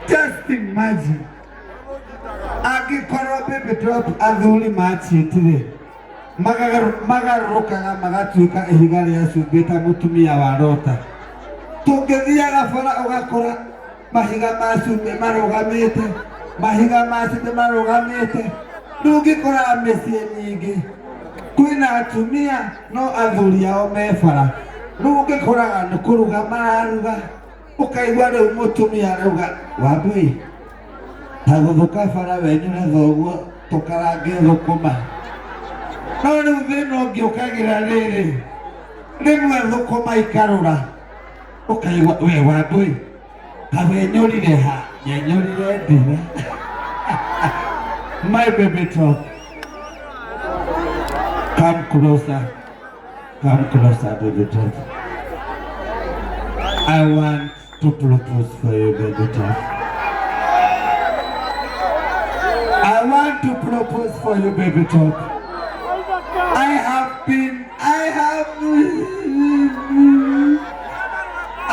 Just imagine angĩkorwo baby drop athuri maciĩtire magarũrũkaga magatuĩka ihiga rĩa cumbĩ ta mũtumia wa Lota. Tũngĩthiaga bara ũgakora mahiga ma cumbĩ marũgamĩte, mahiga ma cumbĩ marũgamĩte. Rĩu ũngĩkora mĩciĩ nyingĩ kwĩna atumia no athuri ao me bara. Rĩu ũngĩkoraga nĩ kũruga mararuga, ũkaigua rĩu mũtumia arauga Wambui ta gũthũka bara wenyũre thoguo tũkarange thũkũma. No rĩu thĩna ũngĩ ũkagĩra rĩrĩ, rĩmwe thũkũma ikarũra ũkaigua we Wambui ta wenyũrire ha nyenyũrire ndira. My baby talk, come closer. Come closer, baby talk. I want to propose for you, baby talk. I want to propose for you, baby talk. I have been, I have, I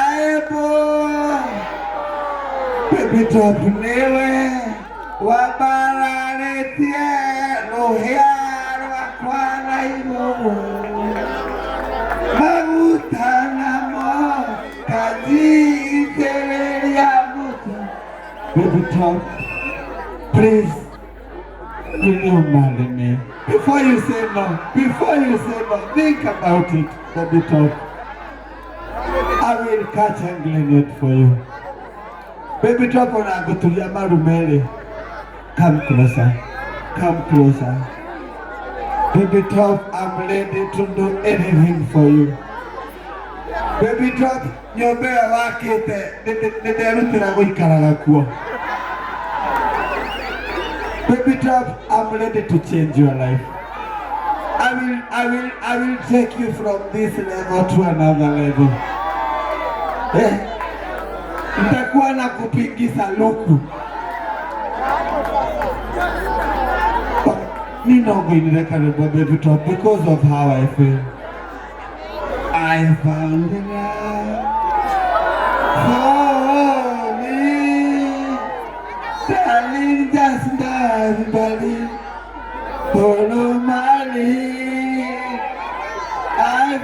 Aibu, baby top niwe wambararĩtie rũhĩa rwakwa na igũrũ maguta namo kanjitĩrĩria mũtwe. Baby top, please, will you marry me? Before you say no, before you say no, think about it, baby top. I will catch and grenade for you. Baby top ona ngũturia maru merĩ. Come closer, come closer. Baby top, I'm ready to do anything for you. Baby top, nyũmba ĩyo wakĩte nĩ nderutĩra gũikaraga kuo. Baby top, I'm ready to change your life. I will take you from this level to another level. Eh? Nitakuwa na kupigisa luku. Ni no ngũinĩre karwĩmbo baby top because of how I feel. I found love for me. Darling, just dive, darling. Follow my lead. I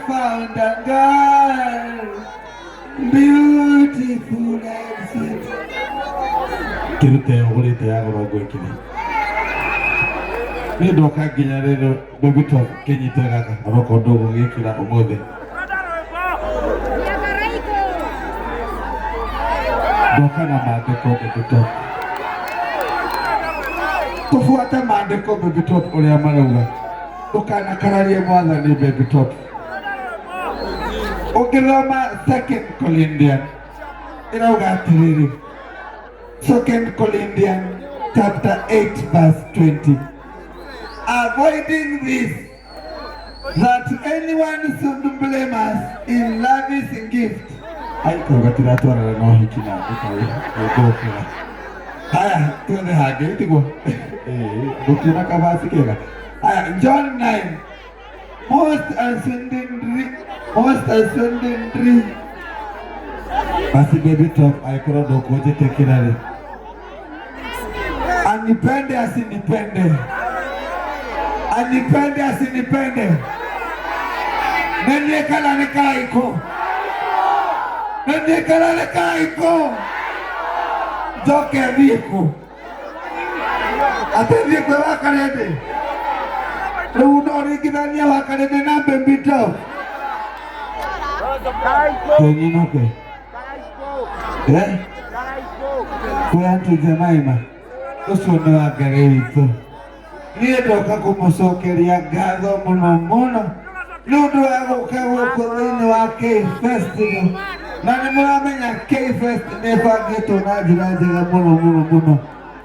found a girl, beautiful and sweet. Kĩrute ũgũrĩte ya goro ngwĩkĩre. Niĩ ndoka nginya rĩrĩ baby top kĩnyite gaka oroko ndũgũgĩkĩra ũmũthĩ. Ndoka na maandĩko baby top. Tũbuate maandĩko baby top ũrĩa marauga. Ndũkanakararie mwathani baby top. Ũngĩthoma Second Corinthians ĩrauga atĩrĩrĩ, Second Corinthians chapter 8 verse 20. Avoiding this, that anyone should blame us in lavish gift. Ai kau gatiratwarana na ũhiki na ngũkĩra. Haya, tuothe hangĩ tiguo. Gũtiona kabaci kega. Haya, John 9. Most ascending most ascending tree. Basi baby top angĩkorwo ndũkũnjĩtĩkĩra rĩ. Anipende asinipende. Anipende asinipende. Nĩ kana nĩ karaikũ. Nĩ kana nĩ karaikũ. Njoke thiĩ kũ? Atĩ thiĩ kwĩ Wakarende. Rĩu no ringithania Wakarende na baby top. Tũnyinũke. Eh? Kwĩ Aunty Jemima. Ũcio nĩ wa Ngai witũ. Niĩ ndoka kũmũcokeria ngatho mũno mũno nĩ ũndũ wa gũka gũkũ thĩinĩ wa K Festival. Na nĩ mũramenya K Fest nĩ ĩbangĩtwo na njĩra njega mũno mũno mũno.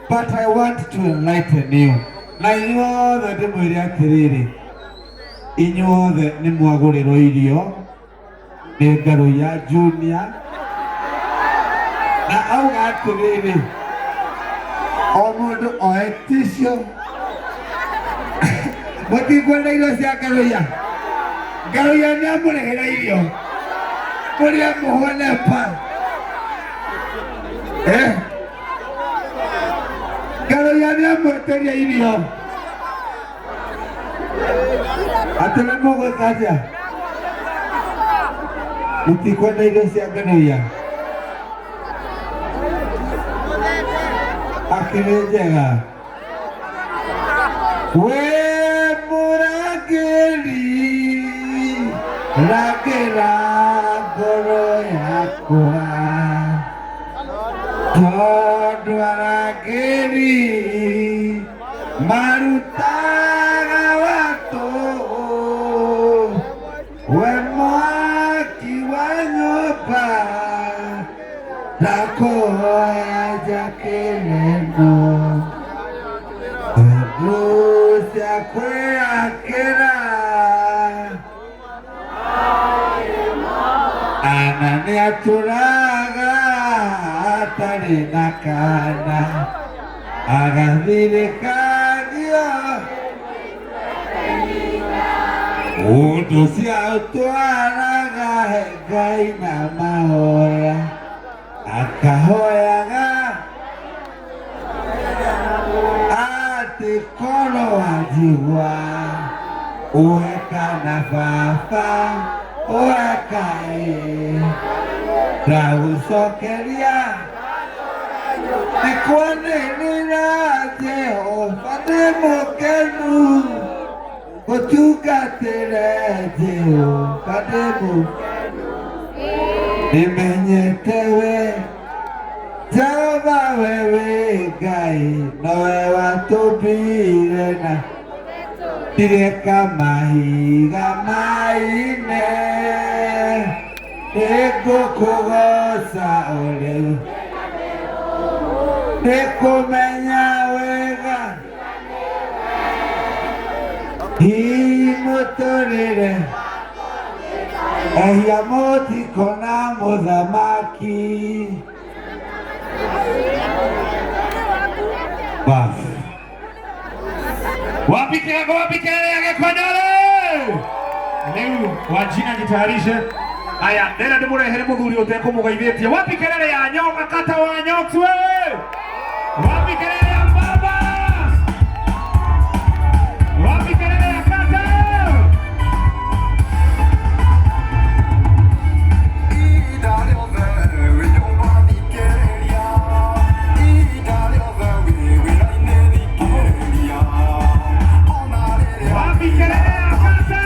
But I want to enlighten you. Na inyuothe ndĩmwĩre atĩrĩrĩ, inyuothe nĩ mwagũrĩrwo irio nĩ Ngaruiya Junior na auga atĩrĩrĩ, o mũndũ oe tissue. Mũtikwenda irio cia Ngaruiya? Ngaruiya nĩ amũrĩhĩra irio. Mũrĩe mũhũne pa. Eh? Ngaroia nĩ amwĩtĩria irio. Atĩ nĩ mũgwĩka atĩa? Mũtikwenda irio cia ngaroia. Akĩrĩ njega. We mũrangĩri, rangĩra ngoro yakwa, tondũ arangĩri marutaga watũ. We mwaki wa nyũmba, ndakũhoya njakĩre no tondũ cia kwĩyakĩra ana nĩatũraga atarĩ na kana agathirĩkagio Ũndũ cia ũtwaraga he Ngai na mahoya akahoyaga atĩ korwo wanjigua ũhe kana baba ũhe kaĩ ndagũcokeria nĩ kwanĩrĩra Jehova nĩ mũkenu gũtungatĩre Jehova nĩ mũkenu nĩmenyete we Jehova we wĩ Ngai nowe watũmbire na ndireka mahiga maine nĩngũkũgoca o rĩu nĩkũmenya wega hihi mũtũrĩre ehia mũtikona mũthamaki bas. Wapi kelele, wapi kelele ya Gĩkonyore? Rĩu Wanjina jitayarishe. Aya, ndĩrenda ndĩmũrehere mũthuri ũtekũmũgeithĩtie. Wapi kelele ya nyoka kata wa nyoks wewe? Wapi kelele ya baba? Wapi kelele ya kata? Wapi kelele ya kata?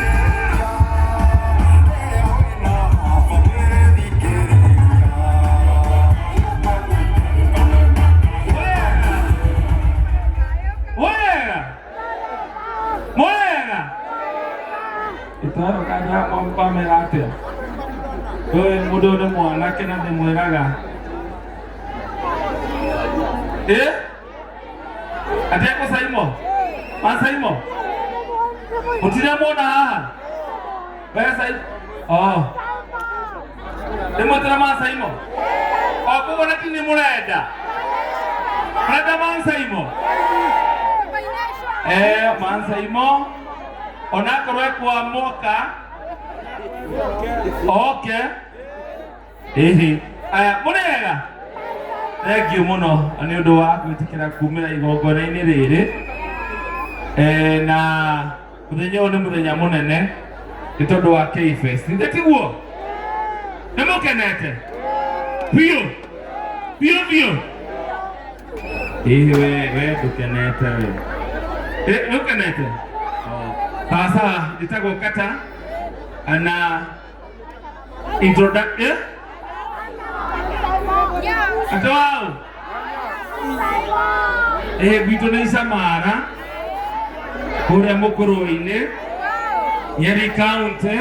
Wega. Wega. Ĩtoro kanya kwamera atĩa ũyũ mũndũ nĩ mwanake na ndĩmwĩraga ĩ atĩ ekũcaimo macaimo mũtiramwona haha we Saimo oh ndĩmwĩtĩra macaimo o koguo na ti nĩ mũrenda mũrenda macaimo eh macaimo onakorwo ekwa mwaka okay ĩhĩ aya mũrĩega thengiũ mũno nĩ ũndũ wa gwĩtĩkĩra kumĩra igongona-inĩ rĩrĩ. Eh, na mũthenya ũyũ nĩ mũthenya mũnene nĩ tondũ wa K-Fest nĩ tiguo nĩ mũkenete biũ biũ biũ ĩhĩ we we ndũkenete we. Ĩ, nĩũkenete sawa sawa njĩtagwo kata na introduction eh? Atĩ wao ĩhĩ gwitũ nĩ Icamara kũrĩa mũkũrũ-inĩ Nyeri County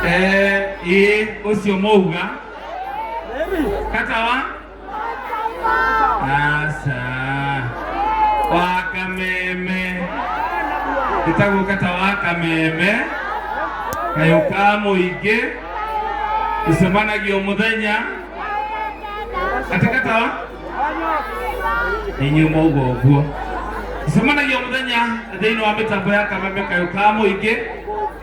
eh ĩ ũcio mauga katawa aca wa kameme ĩtagwo kata wa kameme kayũ ka mũingĩ ĩcemanagio mũthenya atĩ katawa inyuĩ mauga ũguo ĩcemanagio mũthenya thĩinĩ wa mĩtambo ya kameme kayũ ka mũingĩ.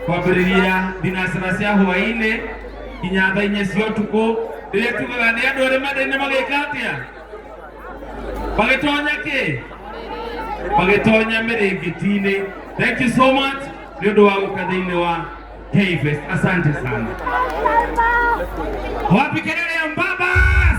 Kwambĩrĩria thinacara cia hwaĩ-inĩ nginya thaa inya cia ũtukũ, rĩrĩa tugaga nĩ andũ arĩa marĩ magĩka atĩa, magĩtonya kĩ, magĩtonya mĩrĩngĩti-inĩ. Thank you so much nĩ ũndũ wa gũka thĩinĩ wa K-Fest. Asante sana. Wapi kelele ya mbao?